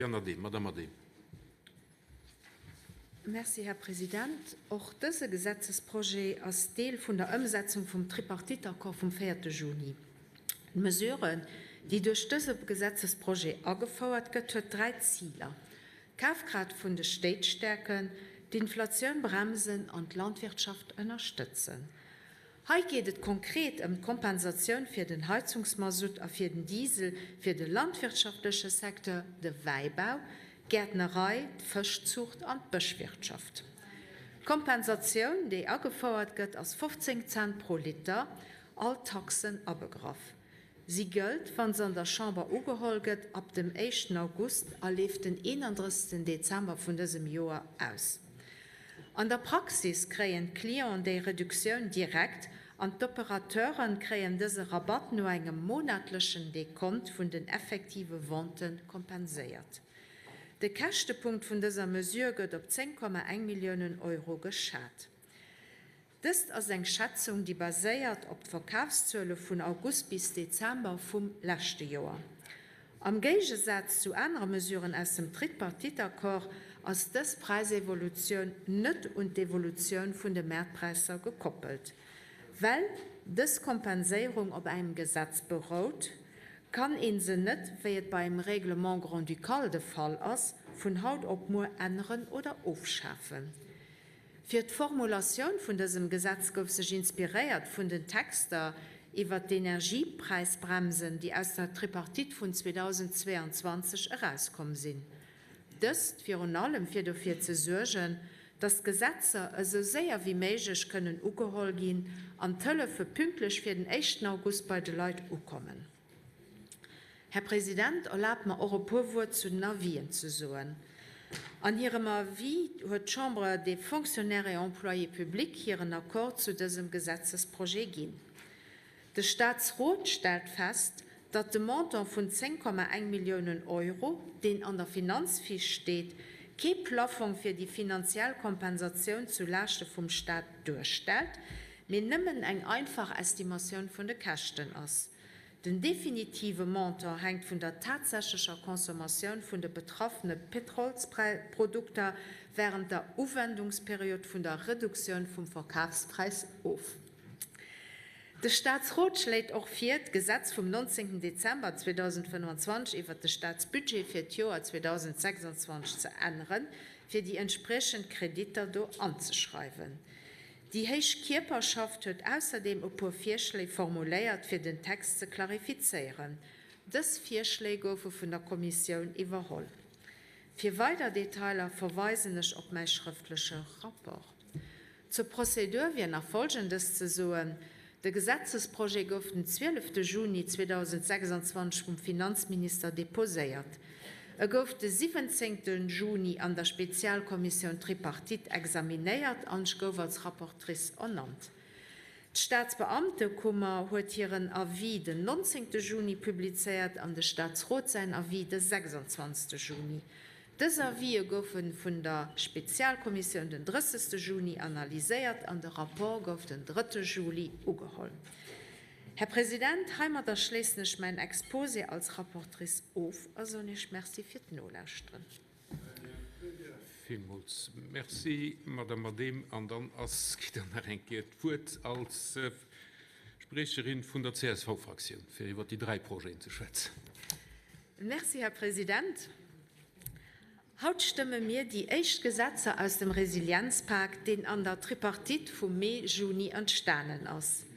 Jan Adehm. Madame Adehm. Merci, Här President. Och dëse Gesetzesprojet ass Deel vun der Ëmsetzung vum Tripartite-Accord vum véierte Juni. D'Mesure, déi duerch dëse Gesetzesprojet agefouert gëtt, huet dräi Ziler, d'Kafkraaft vun de Stéit stäerken, d'Inflatioun bremsen an d'Landwirtschaft ënnerstëtzen. Hei geet et konkret ëm d'Kompensatioun fir den Heizungsmasutt a fir den Diesel fir de landwirtschaftleche Secteur, de Wäibau, d'Gäertnerei, d'Fëschzuucht an d'Bëschwirtschaft. D'Kompensatioun, déi agefouert gëtt, ass 15 Cent pro Liter, all Taxen abegraff. Si gëllt, wa se an der Chamber ugeholl gëtt, ab dem éischten August a leeft den 31 Dezember vun dësem Joer aus. An der Praxis kréien d'Clienten déi Reduktioun direkt an d'Opérateure kréien dëse Rabatt no engem monatlechen Dekont vun den effektive Vente kompenséiert. De Käschtepunkt vun dëser Mesure gëtt op 10,1 Milliounen Euro geschat. Dëst ass eng Schätzung, déi baséiert op d'Verkafszuele vun August bis Dezember vum leschte Joer. Am Géigesaz zu anere Mesuren aus dem Tripartite-Accord ass dës Präisevolutioun net un d'Evolutioun vun de Maartpräisser gekoppelt. Well dës Kompenséierung op engem Gesetz berout, kann ee se net, wéi et bei engem Règlement grand-ducal de Fall ass, vun haut op muer änneren oder ofschafen. Fir d'Formulatioun vun dësem Gesetz gouf sech inspiréiert vun den Texter iwwert d'Energiepräisbremsen, déi aus der Tripartite vun 2022 erauskomm sinn. Dëst virun allem fir dofir ze suergen, datt d'Gesetzer esou séier wéi méiglech kënnen ugeholl ginn an d'Hëllefe pünktlech fir den éischten August bei de Leit ukommen. Här President, erlaabt mer och e puer Wuert zu den Avisen ze soen. An hirem Avis huet d'Chambre des Fonctionnaires et Employés publics hiren Accord zu dësem Gesetzesprojet ginn. De Statsrot stellt fest, datt de Montant vun 10,1 Milliounen Euro, deen an der Finanzfiche steet, kee Plaffong fir déi finanziell Kompensatioun zu Laaschte vum Stat duerstellt, mee nëmmen eng einfach Estimatioun vun de Käschten ass. Den definitive Montant hänkt vun der tatsächlecher Consommatioun vun de betraffene Pétrolsprodukter wärend der Uwendungsperiod vun der Reduktioun vum Verkafspräis of. De Staatsrot schléit och vir, d'Gesetz vum 19 Dezember 2025 iwwert de Staatsbudget fir d'Joer 2026 ze änneren, fir déi entspriechend Kreditter do anzeschreiwen. Déi héich Kierperschaft huet ausserdeem e puer Virschléi formuléiert, fir den Text ze klarifizéieren. Dës Virschléi goufe vun der Kommissioun iwwerholl. Fir weider Detailer verweisen ech op mäi schrëftleche Rapport. Zur Prozedur wier nach Folgendes ze soen, De Gesetzesprojet gouf den 12 Juni 2026 vum Finanzminister deposéiert. E gouf de 17 Juni an der Spezialkommissioun Tripartite examinéiert an ech gouf als Rapportrice ernannt. D'Staatsbeamtekummer huet hiren Avis den 19 Juni publizéiert an de Staatsrot säin Avis de 26 Juni. Dës Avisë goufe vun der Spezialkommissioun den 30 Juni analyséiert an de Rapport gouf den 3 Juli ugeholl. Här President, heimadder schléissen ech mäin Exposé als Rapportrice of a soen Iech Merci fir d'Nolauschteren. Villmools Merci, Madame Adehm. An dann ass, kritt Der nach eng Kéier d'Wuert als Spriecherin vun der CSV-Fraktioun, fir iwwert déi dräi Projeten ze schwätzen. Merci, Här President. Haut stëmme mir déi éischt Gesetzer aus dem Resilienzpak, deen an der Tripartite vum Mee-Juni entstanen ass.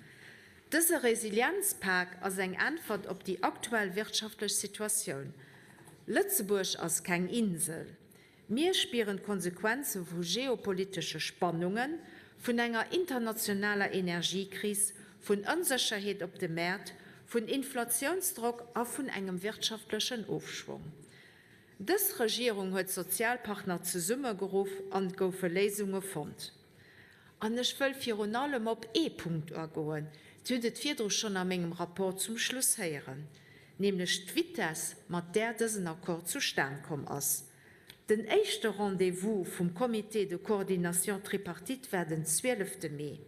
Dëse Resilienzpak ass eng Äntwert op déi aktuell wirtschaftlech Situatioun. Lëtzebuerg ass keng Insel. Mir spieren d'Konsequenze vu geopolitesche Spannungen, vun enger internationaler Energiekris, vun Onsécherheet op de Mäert, vun Inflatiounsdrock a vun engem wirtschaftlechen Ofschwong. Dës Regierung huet d'Sozialpartner zesummegeruff an et goufe Léisunge fonnt. An ech wëll virun allem op ee Punkt agoen, Dir hutt et virdru schonn a mengem Rapport zum Schluss héieren, nämlech d'Vitesse, mat där dësen Accord zustan komm ass. Den éischte Rendez-vous vum Comité de coordination tripartite war den 12 Mee.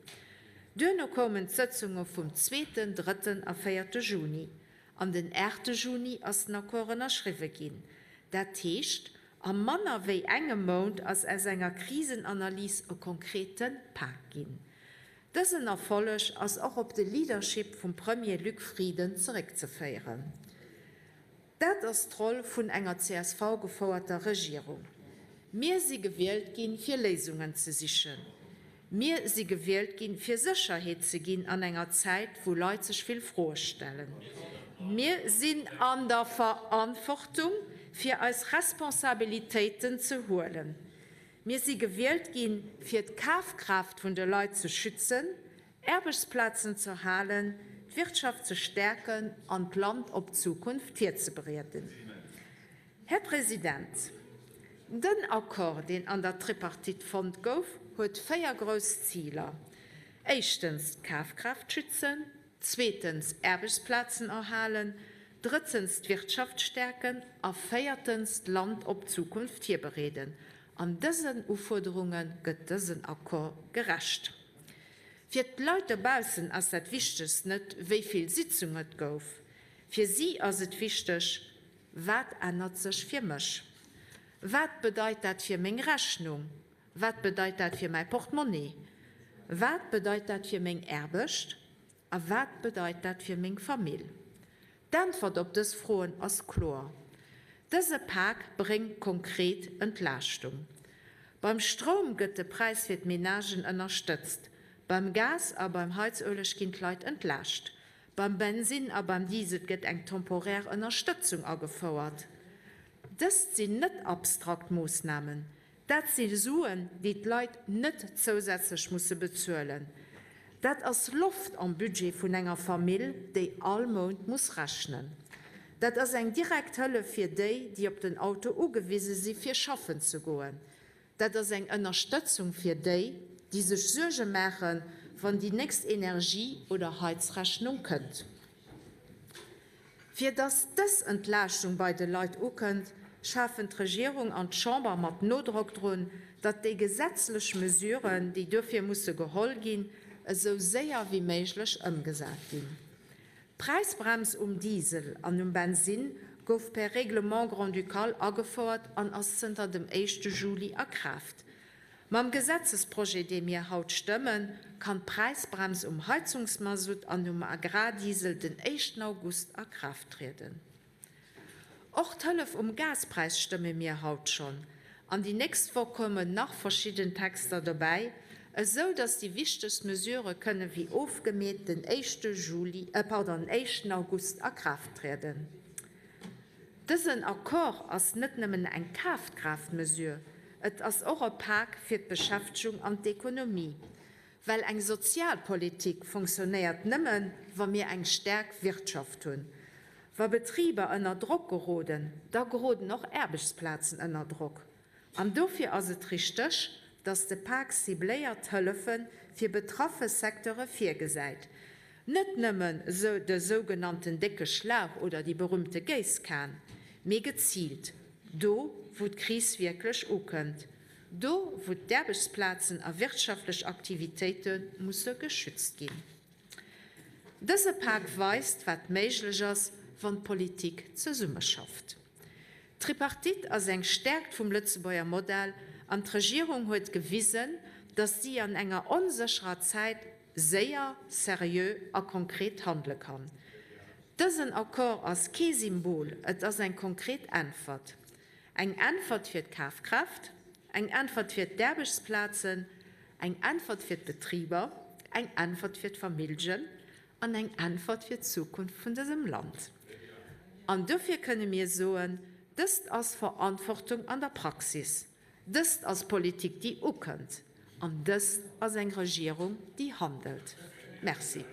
Duerno koumen d'Sëtzunge vum zweeten, drëtten a véierte Juni. An den aachte Juni ass den Accord ënnerschriwwe ginn. Dat heescht, a manner wéi engem Mount ass aus enger Krisenanalys e konkrete Pak ginn. Dësen Erfolleg ass och op de Leadership vum Premier Luc Frieden zeréckzeféieren. Dat ass d'Roll vun enger CSV-gefouerter Regierung. Mir si gewielt ginn, fir Léisungen ze sichen. Mir si gewielt ginn, fir Sécherheet ze ginn an enger Zäit, wou Leit sech vill Froe stellen. Mir sinn an der Verantwortung, fir eis Responsabilitéiten ze huelen. Mir si gewielt ginn, fir d'Kafkraaft vun de Leit ze schützen, Aarbechtsplazen z'erhalen, d'Wirtschaft ze stäerken an d'Land op d'Zukunft virzebereeden. Här President, den Accord, deen an der Tripartite fonnt gouf, huet 4 grouss Ziler, éischtens d'Kafkraaft schützen, zweetens Aarbechtsplazen erhalen, drëtzens d'Wirtschaft stäerken a véiertens d'Land op d'Zukunft virbereeden. An dësen Ufuerderunge gëtt dësen Accord gerecht. Fir d'Leit dobaussen ass dat Wichtegst net, wéi vill Sitzung et gouf. Fir si ass et wichteg, Wat ännert sech fir mech? Wat bedeit dat fir meng Rechnung? Wat bedeit dat fir mäi Portmonni? Wat bedeit dat fir meng Aarbecht? A wat bedeit dat fir meng Famill? D'Äntwert op dës Froen ass kloer, Dëse Pak bréngt konkret Entlaaschtung. Beim Stroum gëtt de Präis fir d'Menagen ënnerstëtzt, beim Gas a beim Heizueleg ginn d'Leit entlaascht, beim Bensinn a beim Diesel gëtt eng temporär Ënnerstëtzung agefouert. Dëst sinn net abstrakt Moossnamen, Dat si Suen, déi d'Leit net zousätzlech musse bezuelen. Dat ass Loft am Budget vun enger Famill, déi all Mount muss rechnen. Dat ass eng direkt Hëllef fir déi, déi op den Auto ugewise si fir schaffen ze goen. Dat ass eng Ënnerstëtzung fir déi, déi sech Suerge maachen, wann déi nächst Energie oder Heizrechnung kënnt. Fir datt dës Entlaaschtung bei de Leit ukënnt, schafen d'Regierung an d'Chamber mat Nodrock drun, datt déi gesetzlech Mesuren, déi duerfir musse geholl ginn, esou séier wéi méiglech ëmgesat ginn. D'Präisbrems um Diesel an um Bensinn gouf per Règlement grand-ducal agefouert an ass zënter dem éischte Juli a Kraaft. Mam Gesetzesprojet, dee mir haut stëmmen, kann d'Präisbrems um Heizungsmasutt an um Agrardiesel den éischten August a Kraaft trieden. Och d'Hëllef um Gaspräis stëmme mir haut schonn, an déi nächst Woch kommen nach verschidden Texter dobäi, esou datt déi wichtegst Mesurë kënne wéi ofgemeet den éischte Juli, pardon, den éischten August a Kraaft trieden. Dësen Accord ass net nëmmen eng Kafkraaftmesure, et ass och e Pak fir d'Beschäftegung an d'Ekonomie. Well eng Sozialpolitik fonctionnéiert nëmmen, wa mir eng staark Wirtschaft hunn. Wa Betriber ënner Drock geroden, da geroden och Aarbechtsplazen ënner Drock. An dofir ass et richteg, dass de Pak cibléiert Hëllefe fir betraffe Secteure virgesäit. Net nëmmen de sougenannten décke Schlauch oder déi berühmte Géisskan, mee geziilt do, wou d'Kris wierklech ukënnt, do, wou d'Aarbechtsplazen a wirtschaftlech Aktivitéite musse geschützt ginn. Dëse Pak weist, wat méiglech ass, wann d'Politik zesummeschafft. D'Tripartite ass eng Stäerkt vum Lëtzebuerger Modell an d'Regierung huet gewisen, datt si an enger onsécherer Zäit séier, seriö a konkret handele kann. Dësen Accord ass kee Symbol, et ass eng konkret Äntwert. Eng Äntwert fir d'Kafkraaft, eng Äntwert fir d'Aarbechtsplazen, eng Äntwert fir d'Betriber, eng Äntwert fir d'Familljen an eng Äntwert fir d'Zukunft vun dësem Land. An dofir kënne mir soen, Dëst ass Verantwortung an der Praxis, dëst ass Politik, déi ukënnt, an dëst ass eng Regierung, déi handelt. Merci.